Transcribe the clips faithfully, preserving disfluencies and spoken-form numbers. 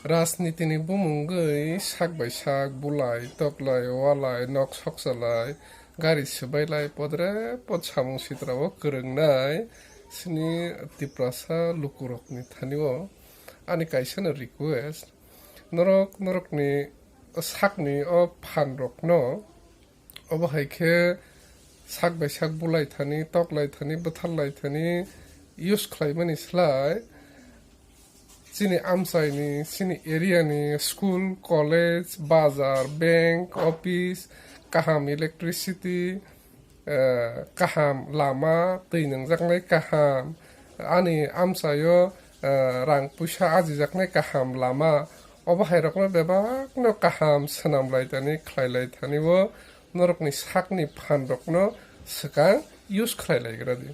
Rajnitini bumungwi sak bai sak bulai, toklai, walai, nok soksalai, gari swbailai, podre pod samung sitrao kwrwngnai chini Tiprasa lukurokni thanio ani kaisano request, norok norokni sakni o phanrokno obo hai khe sak bai sak bulai thani, toklai thani, bwtharlai thani use khlaimani slai chini amchaini, chini area ni school, college, bazar, bank, office, kaham electricity, eh, kaham lama, twi nangjaknai kaham, ani amchaio, eh, rang puisa ajijaknai kaham lama, obo hai rokno bebakno kaham swnam lai thani, khlai lai thani o norokni sakni phan rokno swkang use khlai lai gra di.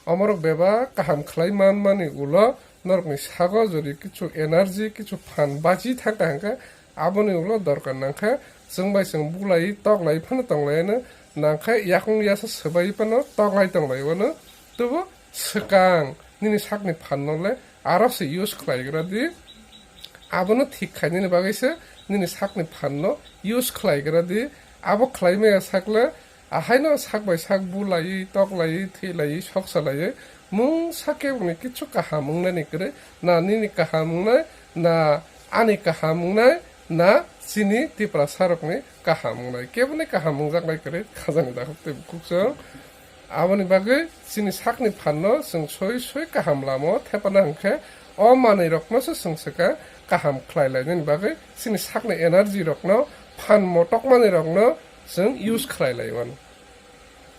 Omorok bebak kaham khlai man mani ulo norokni sago jodi kichu energy, kichu phan bachi thang kha hwnkhe, aboni ulo dorkar nang kha, chwng bai chwng bulai toklai phano tong lai ano nang kha, yakung yasa swbai phano toklai tong lai ano, tubo swkang nini sakni phan no le aro se use khlai gra di. Abono thik khainani bagwi se nini sakni phan no use khlai gra di. Abo khlai maya sak le ahaino sak bai sak bulaiwi, toklaiwi, thwilawi, soksalaiwi mungsa keboni kichu kaham wngnani kwrwi, na nini kaham wngnai, na ani kaham wngnai, na chini Tiprasa rokni kaham wngnai, keboni kaham wngjaknai kwrwi khajani dakhuk tei bukhuk chwng. Aboni bagwi chini sakni phanno chwng soi soi kaham lama o thepana hwnkhe, o manwi rokno se chwng swkang kaham khlai lainani bagwi chini sakni energy rokno, phan motokmani rokno chwng use khlai lai mano.